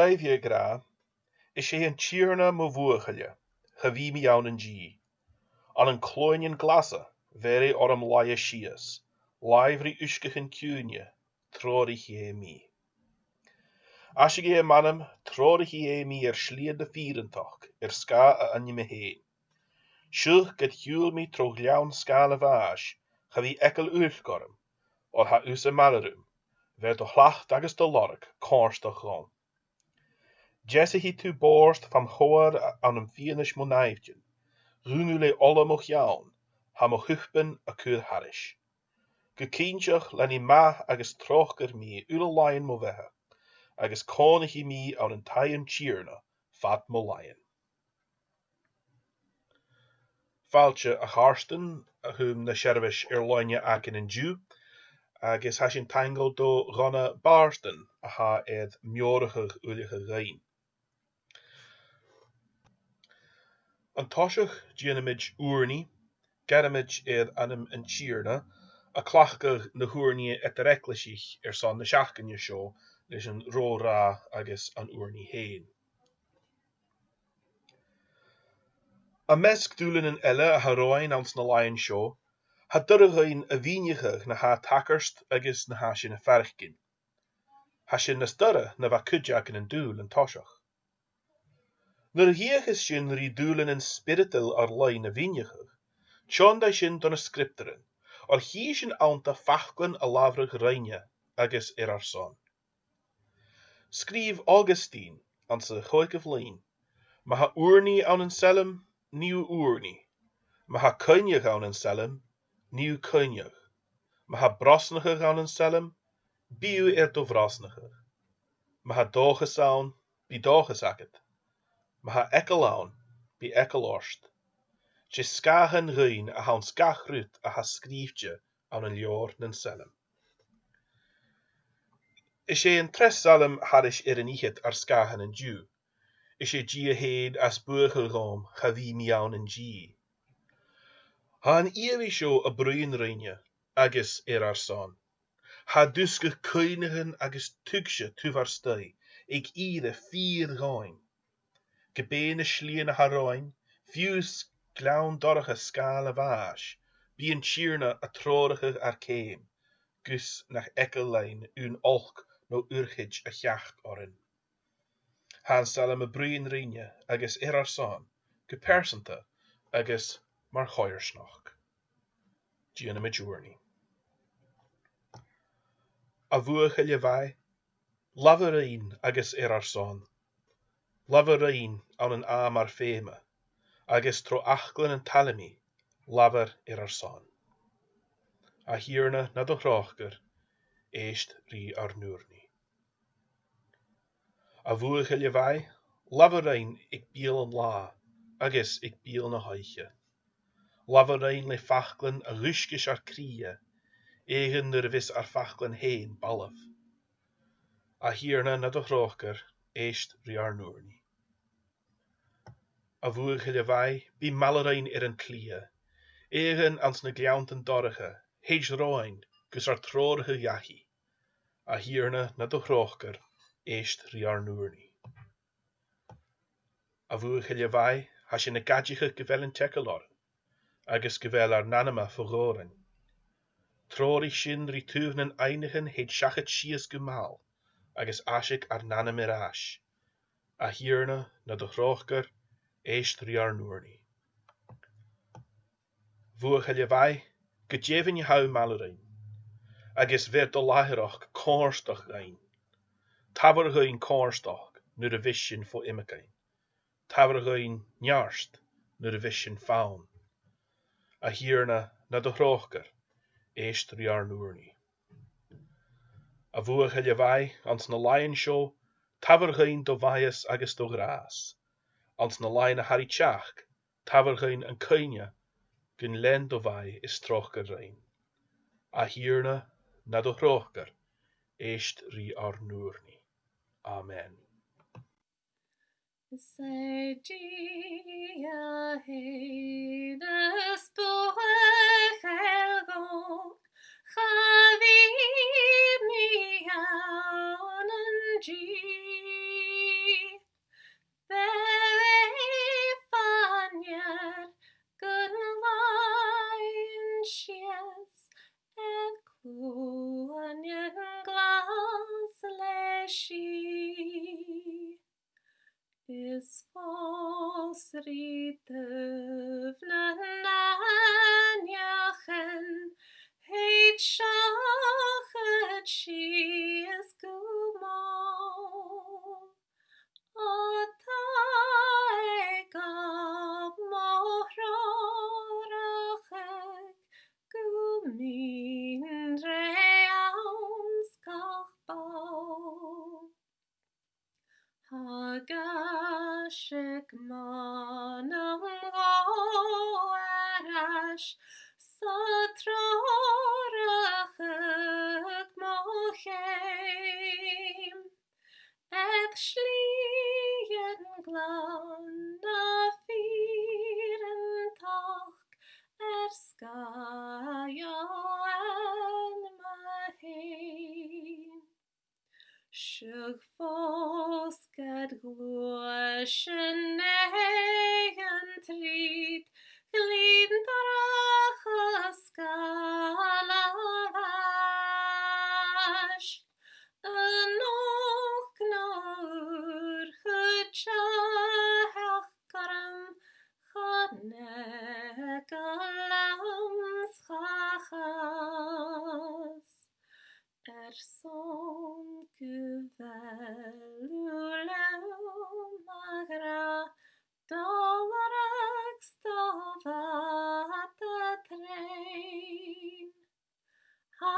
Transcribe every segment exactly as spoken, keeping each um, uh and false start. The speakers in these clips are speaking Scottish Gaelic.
Aidh, bhiodh e ag ràdh, is e an Tighearna mo bhuachaille, cha bhi mi ann an dìth. Ann an cluainnean glasa, bheir e orm laighe sìos, làimh ri uisgeachan ciùine, treòraichidh e mi. Aisidh e m' anam, treòraichidh e mi air slighe na fìreantachd, air sgàth a ainme fhèin. Siuthad ged shiubhail mi tro ghleann sgàil a' bhàis, cha bhi eagal uilc orm, oir tha thusa maille rium, bheir do shlait agus do lorg comhartachd dhomh. Deasaidh tu bòrd fam chomhair ann am fianais mo nàimhdean, dhùin thu le ola mo cheann, tha mo chupan a' cur thairis. Gu cinnteach leanaidh math agus tròcair mi uile làithean mo bheatha, agus còmhnaidh mi ann an taigh an Tighearna fad mo làithean. Fàilte, a chàirdean, a chum na seirbheis air-loidhne againn an-diugh, agus tha sinn taingeil do Dhonna Bàrdan a tha air meòrachadh ullachadh dhuinn. An toiseach, dèanamaid ùrnaigh, gabhamaid air ainm an Tighearna, a' cleachdadh na h-ùrnaigh eadar-eaglaisich airson na seachdaine seo leis an ro-ràdh agus an ùrnaigh fhèin. Am measg dùbhlain eile a tha romhainn anns na làithean seo, tha e doirbh dhuinn a mhìneachadh na tha a' tachairt agus na tha sinn a' faireachdainn. Tha sin nas doirbhe na bha cuid againn an dùil an toiseach. Nuair a dh'fheuchas sinn ri dùbhlain spioradail ar loidhne a mhìneachadh, tionndaidh sinn do na sgriobtairean, oir chì sinn annta faclan a labhradh roimhe agus air ar son. Sgrìobh Augustine anns a' chòigeamh linn: Ma tha ùrnaigh ann an sailm, nì thu ùrnaigh. Ma tha cuimhneachadh ann an sailm, nì thu cuimhneachadh. Ma tha brosnachadh ann an sailm, bidh thu air do bhrosnachadh. Ma tha dòchas ann, bidh dòchas agad. Ma tha eagal ann, bidh eagal ort. 'S e sgàthan dhuinn a th' anns gach rud a tha sgrìobhte ann an leabhar nan sailm. Is e an treas salm thairis air an fhichead ar sgàthan an-diugh. Is e Dia fhèin as buachaill dhomh, cha bhi mi ann an dìth. Tha an ìomhaigh seo a' bruidhinn rinne agus air ar son. Tha e a' dùsgadh cuimhneachan agus tuigse taobh ar staigh, aig ìre fìor dhomhainn. Ge b' e na slighean a tha romhainn, fiù 's gleann dorcha sgàil a' bhàis, bidh an Tighearna a' treòrachadh ar ceum, gus nach eagal leinn aon olc no urchaid a theachd oirnn. Tha an salm a' bruidhinn rinne agus air ar son, gu pearsanta agus mar choimhearsnachd. Dèanamaid ùrnaigh. A bhuachaille mhath, labhair rinn agus air ar son. Labhair rinn ann an àm ar feum-sa, agus tro fhaclan an t-salmaid, labhair air ar son. A Thighearna, nad thròcair, èist ri ar n-ùrnaigh. A bhuachaille mhath, labhair rinn aig beul an latha agus aig beul na h-oidhche. Labhair rinn le faclan a dhùisgeas ar cridhe, aon uair a bhios ar faclan fhèin balbh. A Thighearna, nad thròcair, èist ri ar n-ùrnaigh. A bhuachaille mhath, bi maille rinn air an t-slighe, aon anns na gleanntan dorcha, thèid romhainn gus ar treòrachadh dhachaigh. A Thighearna, nad thròcair, èist ri ar n-ùrnaigh. A bhuachaille mhath, tha sinn ag aideachadh gu bheil an t-eagal oirnn, agus gu bheil ar n-anama fo dhòrainn. Treòraich sinn ri taobh nan aibhnichean thèid seachad sìos gu mall, agus aisidh ar n-anam air ais. A Thighearna, nad thròcair, èist ri ar n-ùrnaigh. Bhuachaille mhath, gu deimhinn tha thu maille rinn, agus bheir do làthaireachd comhfhurtachd dhuinn. Tabhair dhuinn comhfhurtachd nuair a bhios sinn fo iomagain. Tabhair dhuinn neart nuair a bhios sinn fann. A Thighearna, nad thròcair, èist ri ar n-ùrnaigh. A bhuachaille mhath, anns na làithean seo, tabhair dhuinn do mhaitheas agus do ghràs. Anns na làithean a tha ri teachd, tabhair dhuinn an cuimhne gun lean do mhaith is tròcair rinn. A Thighearna, nad thròcair, èist ri ar n-ùrnaigh. Amen. Is e Dia fhèin as buachaille dhomh, cha bhi mi ann an dìth. sìos air cluanan glas le sìth. Is fòs ri taobh nan aithneachan, thèid seachad sìos gu mòl. Ò, tha e gam threòrachadh gum bithinn rè anns gach ball. Tha gaisg m' anam dhomh air ais, 's a' treòrachadh mo cheum. Air slighean glan na fìreantachd, air sgàth ò ainm fhèin. Seadh, fosgail ghluaisean aig an triùir, gleann dorcha sgàil a' bhàis. An uair no uair chuid a theachd orm, chan eagal leam 's cha chas. Airson gu bheil thu leam a ghràdh, do lorg 's do bhàta treun. Tha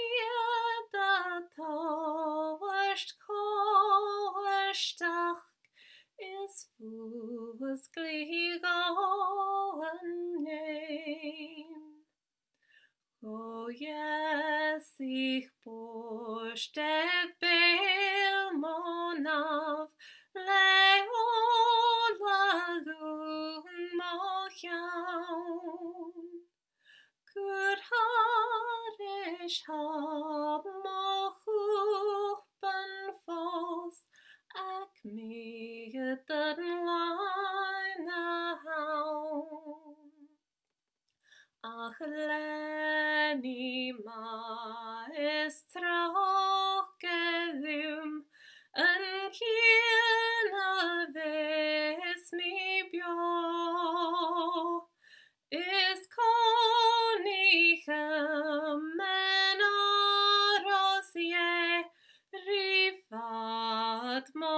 iad a' tomhairt cofhurtachd is fuasglaidh dhomh an fheum. Cho deas 's a bhiodh buairt air beul mo nàmh le ola dhùin mo cheann. Cuir thairis mo chupan fòs, ach mi an làn a th' ann. Ach leanaidh math is tròcair dhomh an cian a bhios mi beò. Is còmhnaidh mi an àros Dhè ri fad mo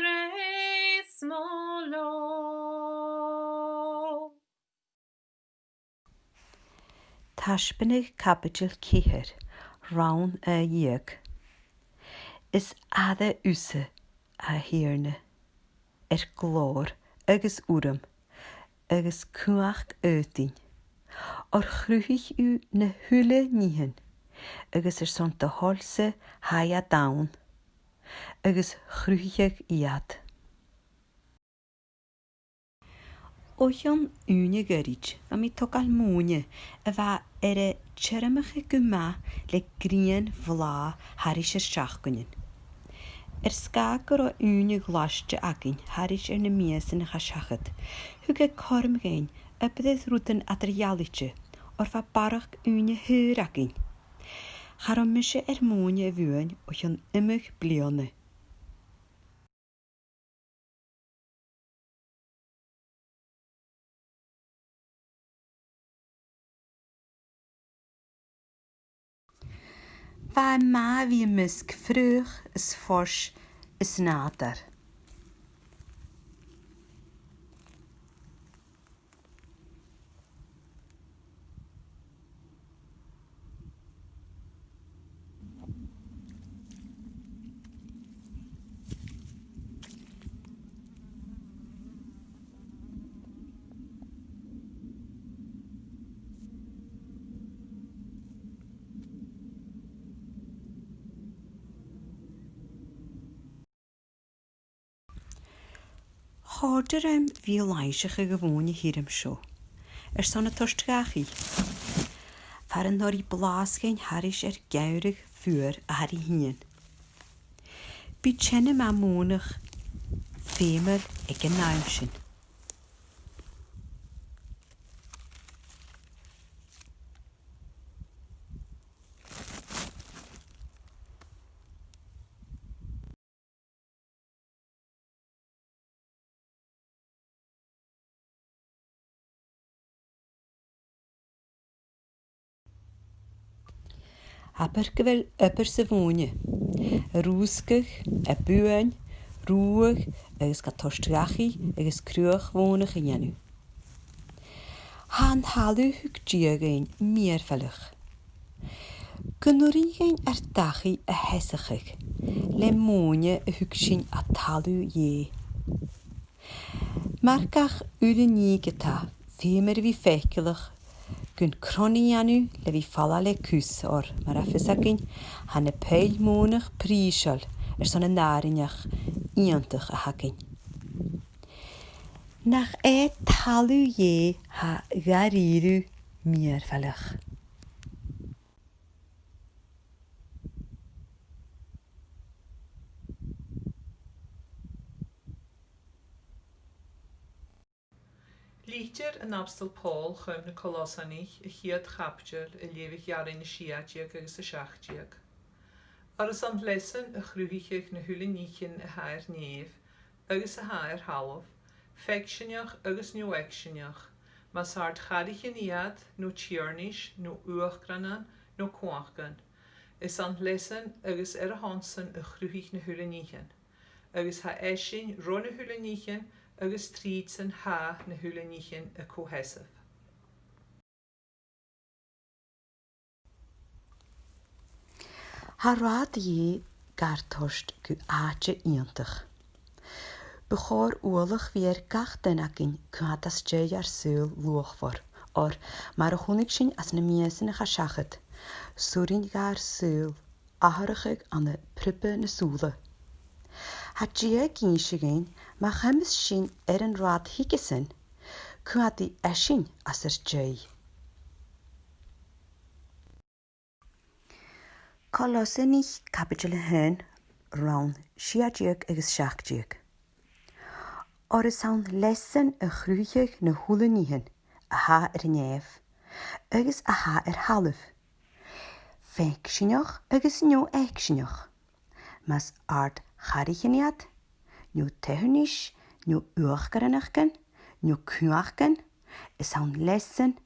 rè 's mo leò. Taisbeanadh, caibideil ceithir, rann a dheug. Is aire thusa, a Thighearna, air glòir agus urram agus cumhachd fhaotainn. Oir chruthaich thu na h-uile nithean, agus airson do thoil-sa tha iad ann, agus chruthaich iad. O chionn ùine ghoirid, bha mi a' togail mòine a bha air a tiormachadh gu math le grian bhlàth thairis air seachdainean. Air sgàth gun robh ùine ghlaiste againn thairis air na mìosan a chaidh seachad, thug e cothrom dhuinn obair rudan eadar-dhealaichte, oir bha barrachd ùine shaor againn. Cha robh mise air mòine a bhuain o chionn iomadh bliadhna. Bha e math a bhith am measg fraoch is fois is nàdair. Chòrd e rium a bhith a' làimhseachadh a' mhòine thioram seo, airson a' toirt dhachaigh, far an robh i a' blàthachadh thairis air geamhradh fuar a tha ri thighinn. Bidh teine math mònach feumail aig an àm sin. Abair gu bheil obair sa mhòine. A' rùsgadh, a' buain, ruadh agus ga toirt dhachaigh agus cruach mhònach a dhèanamh. Tha an talamh a thug Dia dhuinn mìorbhaileach. Gun urrainn dhuinn ar dachaigh a sheasachadh le mòine a thug sinn à talamh Dhè. Mar gach uile nì ge-tà, feumar a bhith faiceallach gun cron a dhèanamh le bhith a' falbh le cus, oir mar a tha fios againn, tha na poill mhònach prìseil airson an àrainneachd iongantach a th' againn. Nach e talamh Dhè a tha dha-rìribh mìorbhaileach? Litir an Abstoil Pòl chum na Colosanaich, a' chiad chaibideil, a' leughadh earrainn a sia deug agus a seachd deug. Oir 's ann leis-san a chruthaich e na h-uile nithean a tha air nèamh agus a tha air thalamh, faicsinneach agus neo-fhaicsinneach, mas ard-chathraichean iad, no tiarnais, no uachdarannan, no cumhachdan. 'S ann leis-san agus air a shon-san a chruthaich e na h-uile nithean. Agus tha esan ro na h-uile nithean, agus tríd-san tha na h-uile nithean a' co-sheasamh. Tha rathad Dhè gar toirt gu àite iongantach. Bu chòir uallach a bhith air gach duine againn cuin a tha às dèidh ar saoghal luachmhor, oir mar a chunnaic sinn anns na mìosan a chaidh seachad, 's urrainn dhar saoghal atharrachadh ann am priobadh na sùla. Tha Dia ag innse dhuinn, ma chumas sinn air an rathad thuigeasan, cuin a tha esan às ar dèidh. Colosanaich, caibideil a h-aon, rann sia deug agus seachd deug. Oir 's ann leis-san a chruthaich e na h-uile nithean a tha air nèamh agus a tha air thalamh, faicsinneach agus neo-fhaicsinneach, mas ard-chathraichean iad, no tiarnais, no uachdarannan, no cumhachdan, 's ann leis-san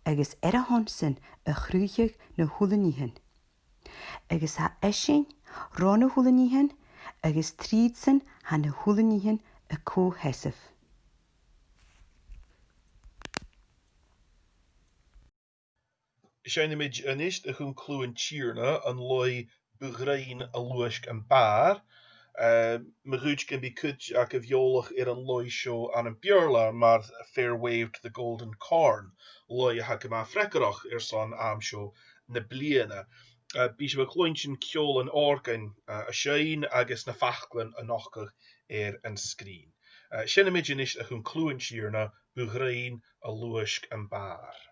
agus air a shon-san a chruthaich e na h-uile nithean. Agus tha esan ro na h-uile nithean, agus tríd-san tha na h-uile nithean a' co-sheasamh. Seinnidh sinn a-nis a chum cliù an Tighearna an laoidh Bu Ghrinn a Luaisg am Bàrr. Eh, ma dh'fhaodte gum bi cuid agaibh eòlach air an laoidh seo ann am Beurla mar Fareway to the Golden Corn, laoidh a tha gu math freagarrach airson àm seo na bliadhna. Eh, bidh sibh a' cluinntinn ceòl an òrgain, eh, a' seinn agus na faclan a' nochdadh air an sgrìn. Eh, seinnidh sinn a-nis a chum cliù an Tighearna Bu Ghrinn a Luaisg am Bàrr.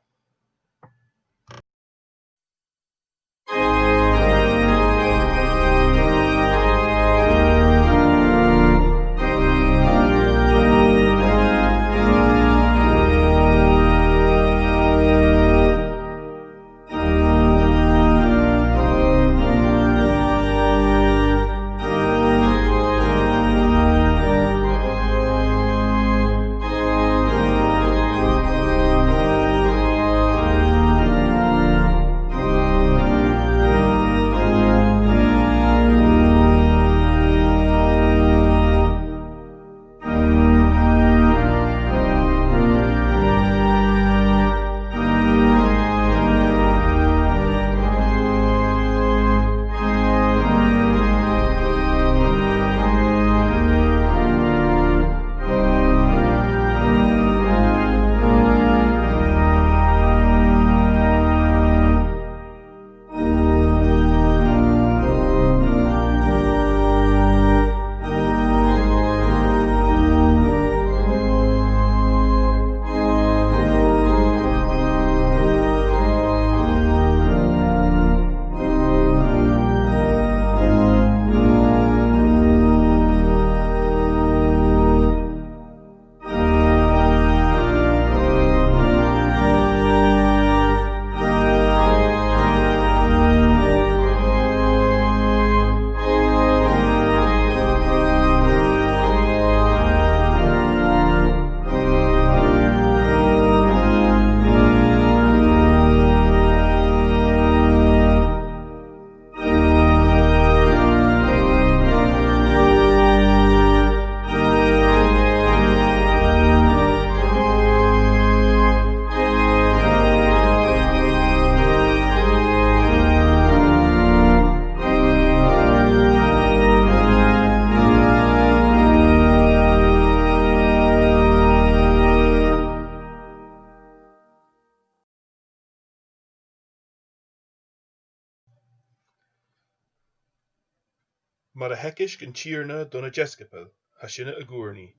Mar a theagaisg an Tighearna do na deisciobail, tha sinne ag ùrnaigh.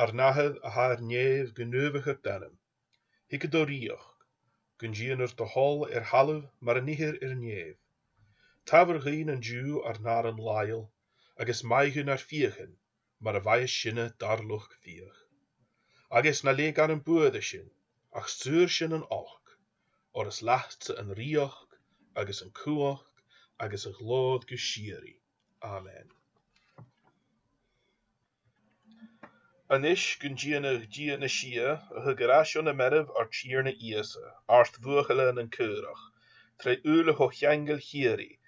Ar n-Athair a tha air nèamh, gu naomhaichear d' ainm. Thigeadh do rìoghachd, gun dèanar do thoil air thalamh mar a nithear air nèamh. Tabhair dhuinn an-diugh ar n-aran làitheil, agus maith dhuinn ar fiachan, mar a mhaitheas sinne dar luchd-fiach. Agus na leig ann am buaireadh sinn, ach saor sinn on olc, oir is leatsa an rìoghachd, agus an cumhachd, agus a' ghlòir gu sìorraidh. Amen. A-nis gun dèanadh Dia na sìthe, a thug air ais o na mairbh ar Tighearna Ìosa, àrd-bhuachaille nan caorach, tro shùilean o cheangal shìorraidh,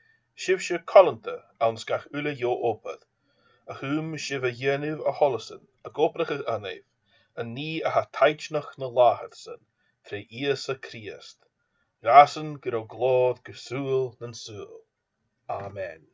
sibhse coileanta anns gach uile dheagh obair, a chùm sibh a' dèanamh a sholasan ag obrachadh annaibh, an nì a tha taitneach na làthair-san, tro Ìosa Crìosd. Dhàsan gu robh glòir gu saoghal nan saoghal. Amen.